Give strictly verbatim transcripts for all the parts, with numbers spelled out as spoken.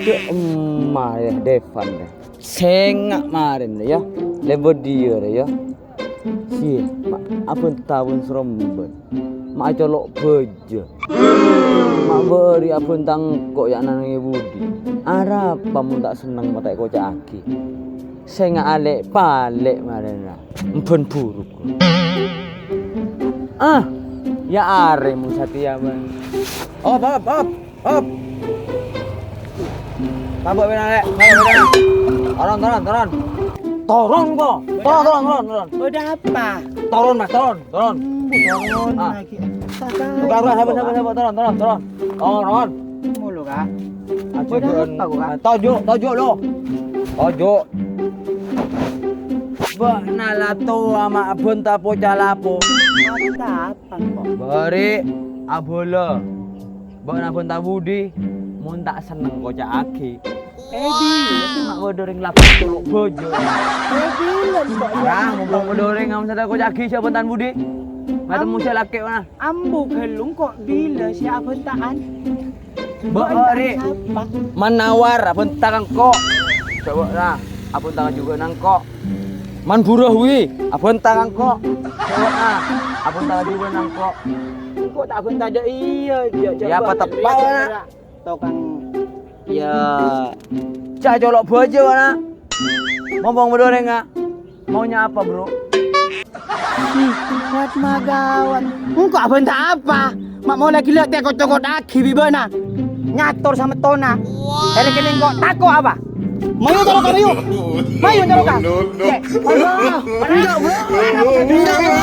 Emma, yâ, Devan, yâ. Sènga' marèna, yâ. Lèbât dhiyâ, yâ. Sè, ma' abhânta bân-srembân. Ma' acolo' bâjâ. Ma' bâri' abhânta engko' yâ nanangè budi. Arapa mon ta' senneng ma' ta' èkoca'aghi. Sènga' alè'-palè' marèna. Emban buruk. Ah, yâ arè mon satèya, bân. Op, op, op, op. Tabâk bâ'na, Lè'. Tabâk bâ'na. Toron, toron, toron. Toron, kok. Toron, toron, toron, toron. Bâdâ apa? Toron, Mas, toron, toron. Hmm, toron Ah. lagi. Buka, buka, sabar, sabar, sabar, toron, toron, toron. Toron. Mulu, Kak. Aja Bâdâ doon. apa, Kak? Toju', toju', lo. Toju'. Bâ'na la towa ma' abhânta poca lapo. Abhânta apa, kok? Bâri' abhâlâ. Bâ'na abhânta budi, mon ta' senneng koca'aghi. Edi. Ma' bâdâ orèng lapo colo' bâjâ. Edi, lem, kok? Arah, mompong bâdâ orèng, mon ta' koca'aghi, sè abhânta budi. Ma' temmo sè lakè', mana? Ambu ghâllu kok bilâ sè abhânta'an? Bâ', Bâ'na Ri. sapa? Manawar, abhânta ka engko'. Coba lah, abhânta jhughân engko'. Man burâ wi, abhânta ka engko'. Coba lah, abhânta jhughân engko'. Engko' ta' abhânta dâ' iyâ, jâ-, Yâ, jâ-, apa teppa', jâ-, na? Tokang, yâ. Jâ' colo' bâjâ, na. Mompong bâdâ orèng, a. Maunya apa, Bro? Ih, gawat, ma, gawat. Engko' abhânta apa? Ma' molè ghellâ' tèko-cokotaghi bi' bâ'na. Nyator samettonna. Èrèng kènè' engko' tako' apa? Mayu toro' ka, mayu. Mayu toro' ka. No, no, no. Cè'. Allah. Enggak, Bro. Enggak, Bro.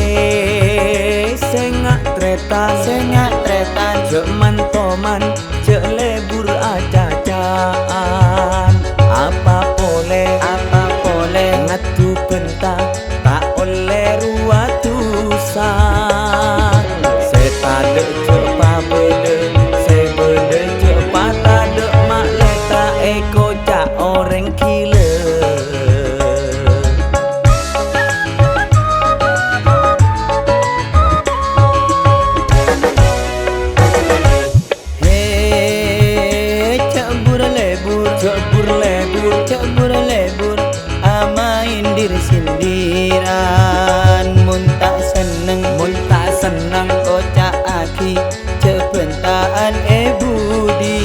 He, sènga' trètan, sènga' trètan, jâ' man-toman, jâ' lebur acaca'an. Apa polè, apa polè, ngaddu bhânta, ta' ollè rowa dusa. Sè tadâ' jâ' pabâdâ, sè bâdâ jâ' patadâ', ma' lè ta' èkoca' orèng ghilâ. He, jâ' bur-lebur, jâ' bur-lebur, jâ' bur-lebur, amaèn dir-sendiran. Mon ta' senneng, mon ta' senneng, koca'aghi, jâ' bhânta'an è budi.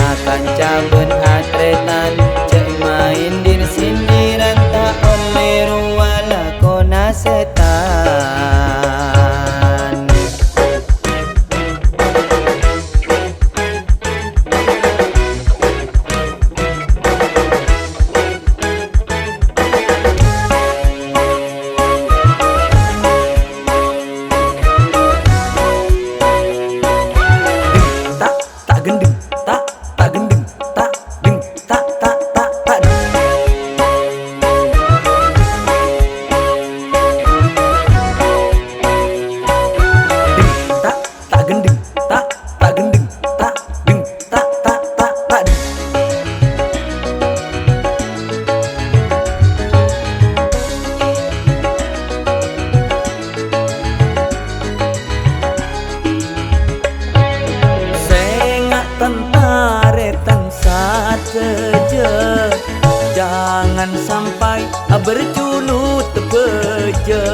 Akanca bân atrètan, jâ' maèn dir-sendiran, ta' ollè rowa lakona sètan. Ta', ta' gendeng, ta', ta' gendeng, ta', deng, ta', ta', ta', ta', deng. Deng, ta', ta' gendeng, ta', ta' gendeng, ta', deng, ta', ta', ta', ta', deng. Sènga' tan-tarètan sadhâjâ, jangan sampai berculut bâjâ.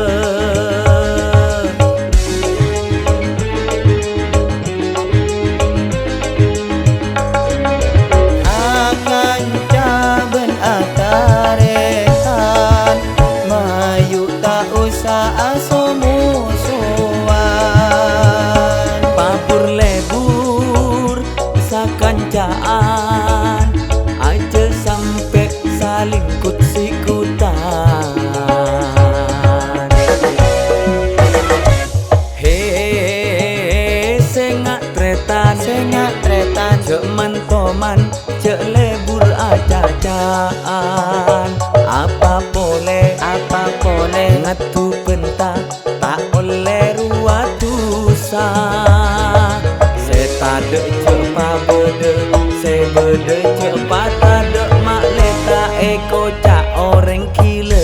Akanca bân atarètan, mayu ta' osa aso-mosowan. Pabur-lebur sakanca'an, Jhâ' man-toman, jhâ' lebur acaca'an. Apa polè, apa polè, ngaddu bânta, ta' ollè rowa dhusa. Sè tadâ' jhâ' pabâdâ, sè bâdâ jhâ' patadâ', ma'lè ta' èkoca' orèng ghilâ.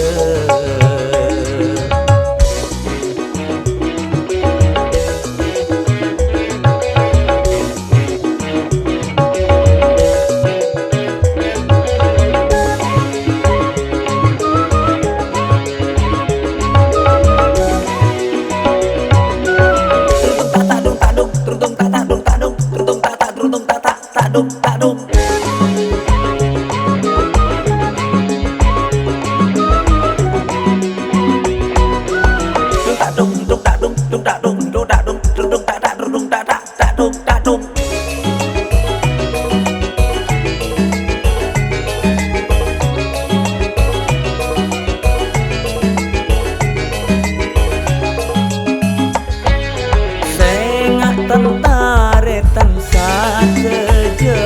Sènga' tan-tarètan sadhâjâ,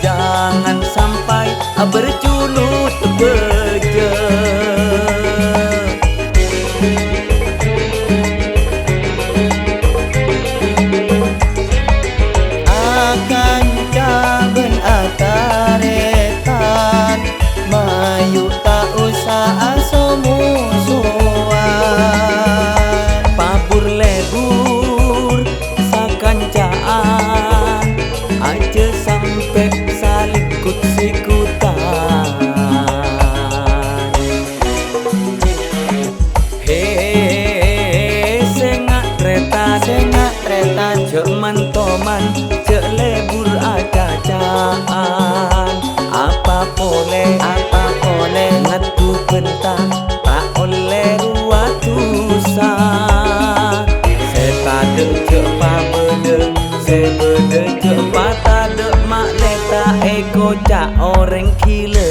jangan sampai berjulut bâjâ. Akanca bân atarètan, mayu ta' osa aso-mosowan. Pabur lebur sakanca'an, ajâ sampè' saling kut-sikutan. He, sènga' tarètan, sènga' tarètan, jhâ' man-toman, jhâ' lebur acaca'an. Apa polè, apa polè, ngaddu bânta, ta' ollè rowa dhusa. Sè tadâ' jhâ' pabâdâ, sè bâdâ jhâ' patadâ', ma'lè ta' èkoca' orèng ghilâ.